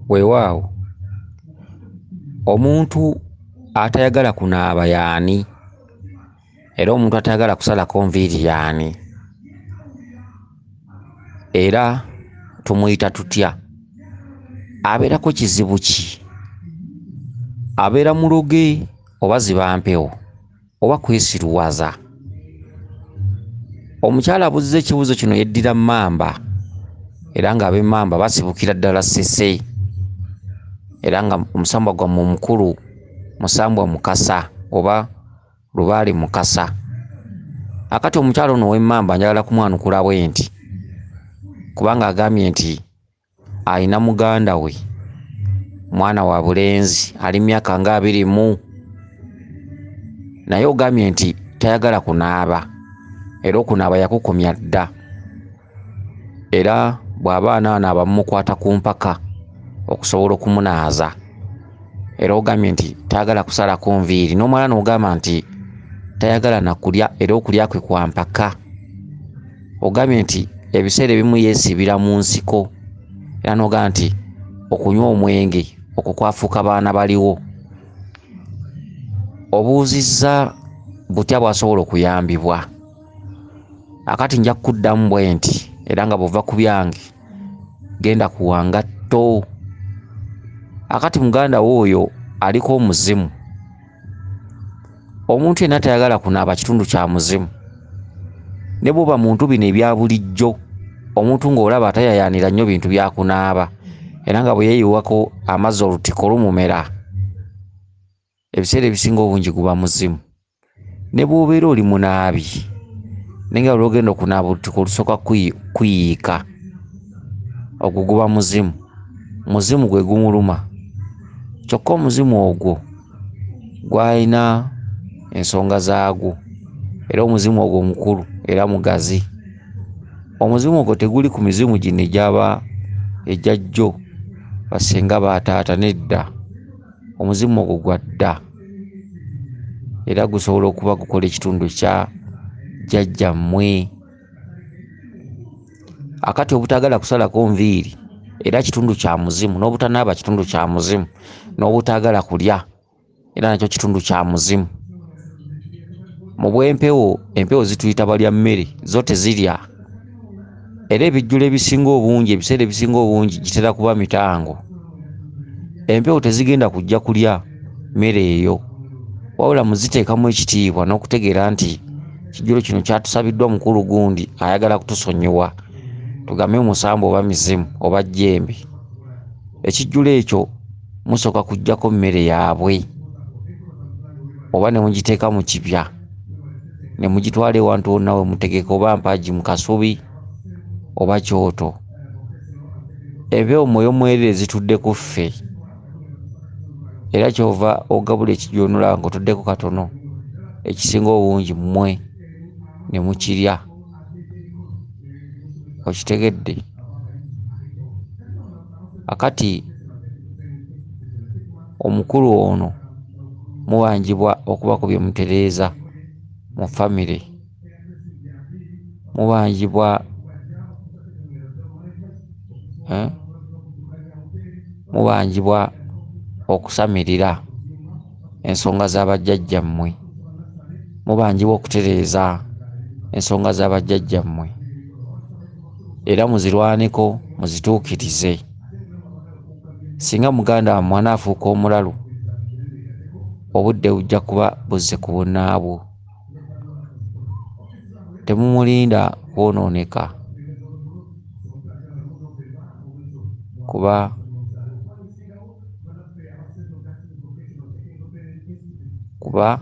Weewaawo, omuntu atayagala kunaaba y'ani? Era omuntu atayagala kusalako nviiri y'ani? Era tumuyita tutya? Abeerako kizibu ki? Abeera muloge oba ziba mpewo oba kwesiruwaza? Omukyala abuuzizza ekibuuzo kino yeddira Mmamba era ng'ab'Emmamba basibukira ddala Ssese era nga omusambwa gwammwe omukulu Musambwa Mukasa oba Lubaale Mukasa. Akati omukyala ono ow'Emmamba njagala kumwanukula bwe nti kubanga agambye nti alina muganda we mwana wa bulenzi ali myaka nga 20, naye ogambye nti tayagala kunaaba era okunaaba yakukomya dda, era bw'aba anaanaaba mumukwata ku mpaka okusobola okumunaaza. Era ogambye nti tayagala kusalako nviiri, n'omala n'ogamba nti tayagala na kulya era okulya kwe kwa mpaka. Ogambye nti ebiseera ebimu yeesibira mu nsiko era n'ogamba nti okunywa omwenge okwo kwafuuka baana baliwo. Obuuzizza butya bw'asobola okuyambibwa? Akati nja kukuddamu bwe nti era nga bw'ova ku byange genda ku Wangatto. Akati muganda wo oyo aliko omuzimu. Omuntu yenna tayagala kunaaba kitundu kya muzimu. Ne bw'oba muntu bino ebya bulijjo, omuntu ng'olaba atayayaanira nnyo bintu bya kunaaba era nga bwe yeeyiwako amazzi olutiko lumumera, ebiseera ebisinga obungi guba muzimu. Ne bw'obeera oli munaabi, naye nga lw'ogenda okunaaba olutiko olusooka kuyiika, ogwo guba muzimu. Muzimu gwe gumuluma. Kyokka omuzimu ogwo gwalina ensonga zaagwo, era omuzimu ogwo mukulu era mugazi. Omuzimu ogwo teguli ku mizimu gino egyaba egya jjo basenga bataata, nedda. Omuzimu ogwo gwa dda era gusobola okuba gukola ekitundu kya jjajjammwe. Akati obutaagala kusalako nviiri era kitundu kya muzimu, n'obutanaaba kitundu kya muzimu, n'obutaagala kulya era nakyo kitundu kya muzimu. Mu bw'empewo, empewo zituyita balya mmere, zo tezirya. Era ebijjulo ebisinga obungi, ebiseera ebisinga obungi gitera kuba mitango. Empewo tezigenda kujja kulya mmere eyo, wabula muziteekamu ekitiibwa n'okutegeera nti ekijjulo kino kyatusabiddwa mukulu gundi ayagala kutusonyiwa, tugambe musambu oba mizimu oba jjembe. Ekijjulo ekyo musooka kuggyako mmere yaabwe oba ne mugiteeka mu kibya ne mugitwala ewantu wonna we mutegeka, oba mpagi mu kasubi oba kyoto. Empewo mwoyo mwerere zitudde ku ffe, era ky'ova ogabula ekijjulo n'olaba ng'otuddeko katono, ekisinga obungi mmwe ne mukirya. Okitegedde? Akati omukulu ono mubanjibwa okubako bye mutereeza mu famire, mubanjibwa mubanjibwa okusamirira ensonga z'abajjajjammwe, mubanjibwa okutereeza ensonga z'abajjajjammwe, era muzirwaneko muzituukirize. Singa muganda wammwe anaafuuka omulalu, obudde bujja kuba buzze ku bunnaabwo. Temumulinda kwonooneka, kuba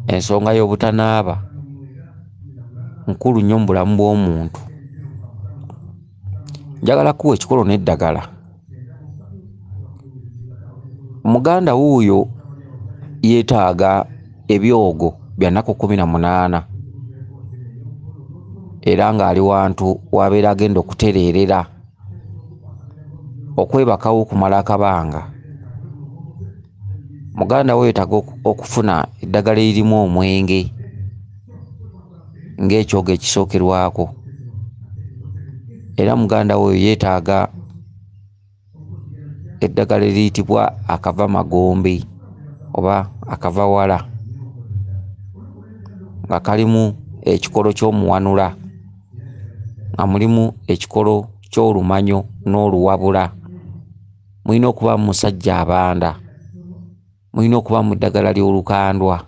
ensonga y'obutanaaba nkulu nnyo mu bulamu bw'omuntu. Njagala kuwa ekikolo n'eddagala. Muganda wuuyo yeetaaga ebyogo bya nnaku 18 era ng'ali wantu w'abeera agenda okutereerera okwebakawo okumala akabanga. Muganda we yeetaaga okufuna eddagala eririmu omwenge ng'ekyogo ekisookerwako, era muganda we oyo yeetaaga eddagala eriyitibwa akava magombe oba akava wala, nga kalimu ekikolo ky'omuwanula, nga mulimu ekikolo ky'olumanyo n'oluwabula. Mulina okuba musajja abanda, mulina okuba mu ddagala ly'olukandwa,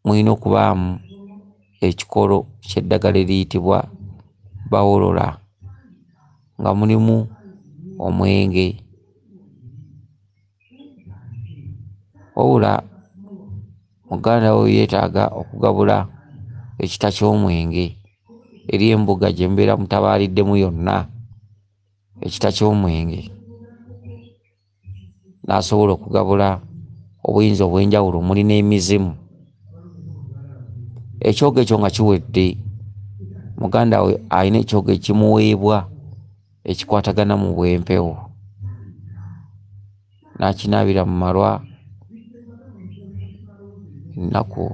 mulina okubaamu ekikolo ky'eddagala eriyitibwa bawolola, nga mulimu omwenge. Wabula muganda wo yeetaaga okugabula ekita ky'omwenge eri embuga gye mubeera mutabaaliddemu yonna, ekita ky'omwenge, n'asobola okugabula obuyinza obw'enjawulo omuli n'emizimu. Ekyogo ekyo nga kiwedde, muganda we alina ekyogo ekimuweebwa ekikwatagana mu bw'empewo, n'akinaabira mu malwa ennaku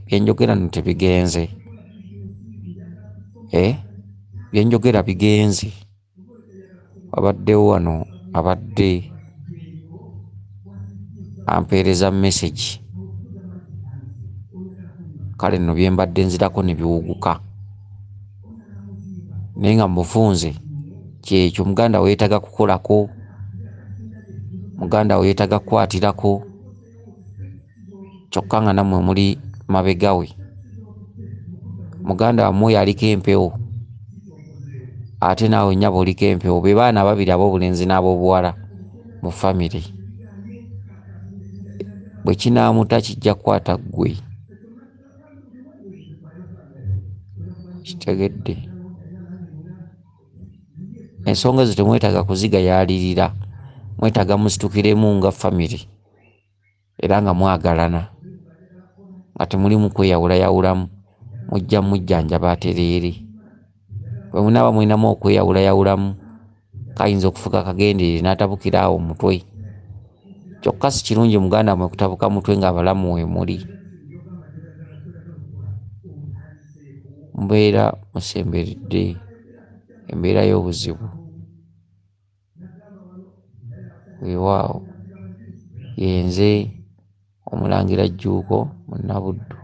byenjogera nno tebigenze, byenjogera bigenze. Wabaddewo wano abadde ampeereza message, kale nno bye mbadde nzirako ne biwuguka, naye nga mubufunze kyekyo. Muganda we yeetaaga kukolako, muganda we yeetaaga kukwatirako, kyokka nga nammwe muli mabega we. Muganda wammwe oyo aliko empewo, ate naawe nnyabo oliko empewo. Be baana ababiri ab'obulenzi n'ab'obuwala mu famire. Bwe kinaamuta kijja kukwata ggwe. Kitegedde. Ensonga ezo temwetaaga kuzigayaalirira, mwetaaga musitukiremu nga famire era nga mwagalana, nga temulimu kweyawulayawulamu. Mujja mujjanjaba atereere. Bwe munaaba mulinamu okweyawulayawulamu, kayinza okufuuka kagenderere n'atabukira awo mutwe. Kyokka si kirungi muganda wammwe kutabuka mutwe ng'abalamu we muli. Mubeera musemberedde embeera y'obuzibu. Weewaawo ye nze Omulangira Jjuuko Munnabuddu.